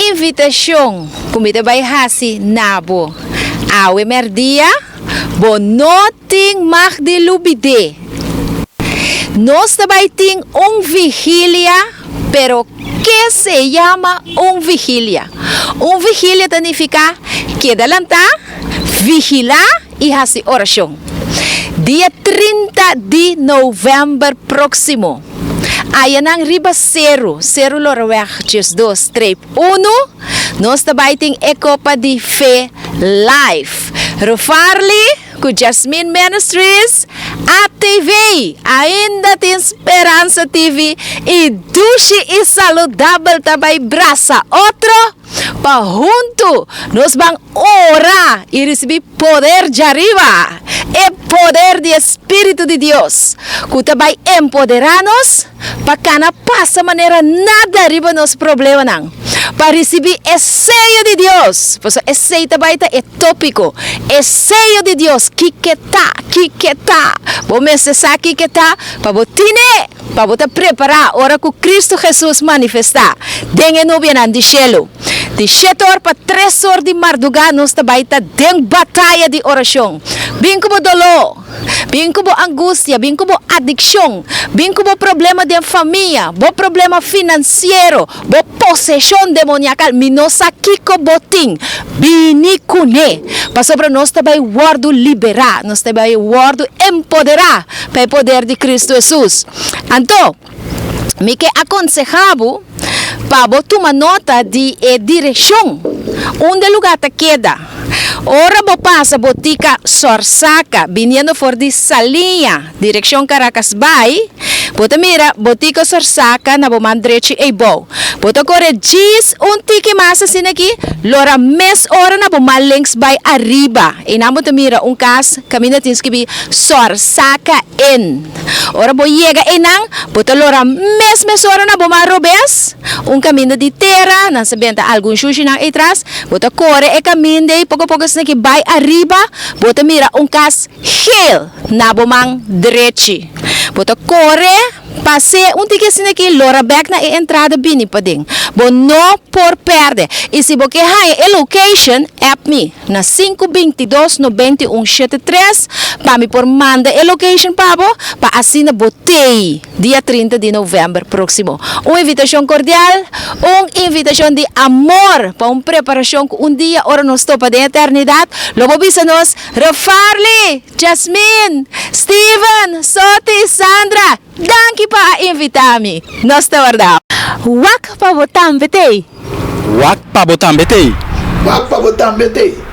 invitashon ku mi ta bai hasi na bo awe mèrdia, bo no tin mag di lubid'é. Nos ta bai tin un vigilia, pero ke se yama un vigilia? Un vigilia ta nifiká keda lantá, vigilá i hasi orashon. Dia 30 di novèmber próksimo, ayanan riba seru, Seru Loreweg 12 streep unu, nos ta bai tin e Kopa di Fe Live. Rufarly ku Jasmine Ministries, ATV, Ainda Tin Speransa TV i Dushi i Saludabel ta bai brasa otro pa huntu nos ban ora i risibí poder djariba, e poder di e Spiritu di Dios ku ta bai empoderá nos pa kana pasa manera nada riba nos problemanan, pa risibí e seyo di Dios, pasobra esei ta bai ta e tópiko, e seyo di Dios, kiko ta, kiko ta, bo mester sa kiko ta pa bo tine, pa bo ta prepará ora ku Kristu Hesus manifestá den e nubianan di shelu. Di shete or pa tres or di mardugá nos ta bai ta den bataya di orashon. Bin ku bo doló, bin ku bo angustia, bin ku bo adikshon, bin ku bo problema den famia, bo problema finansiero, bo poseshon demoniakal, mi no sa kiko bo tin, bini kuné, pasobra nos ta bai wòrdu liberá, nos ta bai wòrdu empoderá pa e poder di Kristu Hesus. Anto, Mi ke akonsehá bo pa bo tuma nota di e direkshon unda e lugá ta keda. Ora bo pasa Botica Sorsaka biniendo for di Saliña direkshon Caracas bai, bo ta mira Botica Sorsaka na bo man drechi eibou. Bo ta kore djis un tiki mas asina aki, lora mes ora na bo man links bai ariba. Einan bo ta mira un kas kaminda tin skibí Sorsaka Inn. Ora bo yega einan, bo ta lora mes mesora na bo man robes, un kaminda di tera, nan sa benta algun shushinan ei tras, bo ta kore e kaminda ei poko poko asina ki bai ariba, bo ta mira un kas geel na bo man drechi. Bo ta kore pas'é un tiki asina ki lora bek na e entrada bini paden. Bo no por pèrdè. I si bo ke haña e location, app mi. Na sinku 22 91 shete tres pa mi por manda e location pa bo pa asina bo tei dia 30 di november proximo. Un invitacion cordial, un invitacion di amor pa un preparacion cu un dia ora nos topa den eternidad lo bo bisa nos, Refarly, Jasmine, Steven, Soti, Sandra, danki pa a invita mi. Nos ta warda. Wak pa bo tambe tei. Wak pa bo tambe tei. Wak pa bo tambe tei.